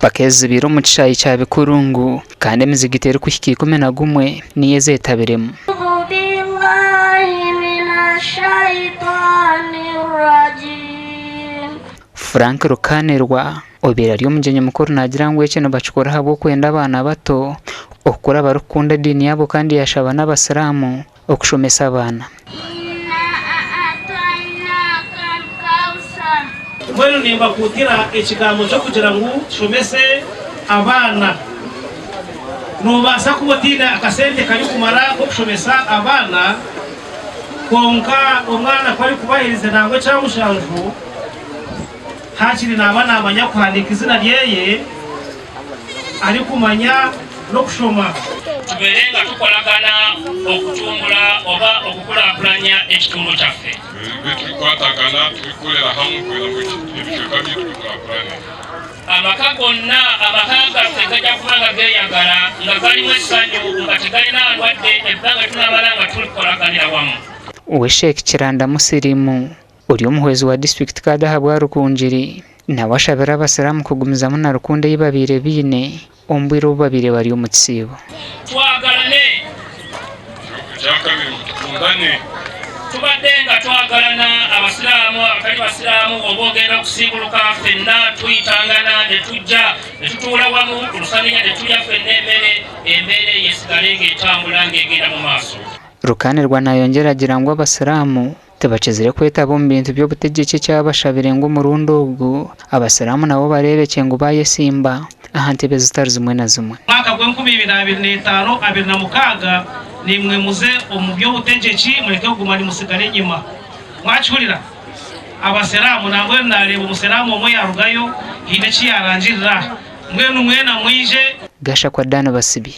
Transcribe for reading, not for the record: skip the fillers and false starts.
Empaka ezi zibaire omu kishaayi kya Bikurungu kandi emizigiti erikuhika 11 niyo ezetabiremu. Frank Rukanirwa obaire ari omugyenyi mukuru naagira ngu eki nibakikora ahabw'okwenda abaana bato okukura barikukunda ediini yaabo kandi yaashaba n'abasiraamu okushomesa abaana. Mbwenu nimbakuutira ekigambo ky'okugira ngu tushomese abaana. Noobaasa kuba otaine akasente karikumara k'okushomesa abaana, kwonka omwana ku arikuba aherize nangwa ekya mushanju, haakiri naaba naamanya kuhandiika eizina ryeye, arikumanya n'okushoma. Tubeere nga tukolagana okutumbula oba okukulakulanya ekitundu kyaffe. Tube turikukwatagana turikukorera hamwe kwenda ngu ebicweka byaitu bikurakurane. Amaka gonna, amaka gaffe gajja kuba nga geeyagala, nga galimu essanyu, nga tegalina ndwadde ebbanga lyetunamala nga tukolaganira wamu. We Sheikh Kiranda Musirimu Ori omuhwezi wa disiturikiti Kaadi ahabwa Rukungiri nawe ashabire abasiraamu kugumizamu na rukundo ei babaire baine omu bwire obu babaire bari omu kisiibo. Twagalane. Ekyakabiri ngu tukundane. Tubadde nga twagalana abasiraamu abatali basiraamu oba ogenda kusiibuluka ffenna tuyitangana ne tujja ne tutuula wamu ku lusaniya ne tulya ffenna emmere, embeera eyo esigale ng'etambula ng'egenda mu maaso. Rukanirwa nayongyera agira ngu abasiraamu Tibakizire kwetaba omu bintu by'obutegyeki ekyabashabire ngu omurundi ogu abasiraamu nabo bareebekye ngu bayesimba aha ntebe zitari zimwe na zimwe. Omwaka gw'enkumiibiri abiri n'etaano 26 naimwe muze omu by'obutegyeki mureke kuguma nimusigara enyima. Mwakihurira? Abasiraamu, nambwenu naareeba omusiraamu omwe yaarugayo haine eki yaarangirira aha. Mbwenu mwena mwije. Gashakwa Dan Basibi.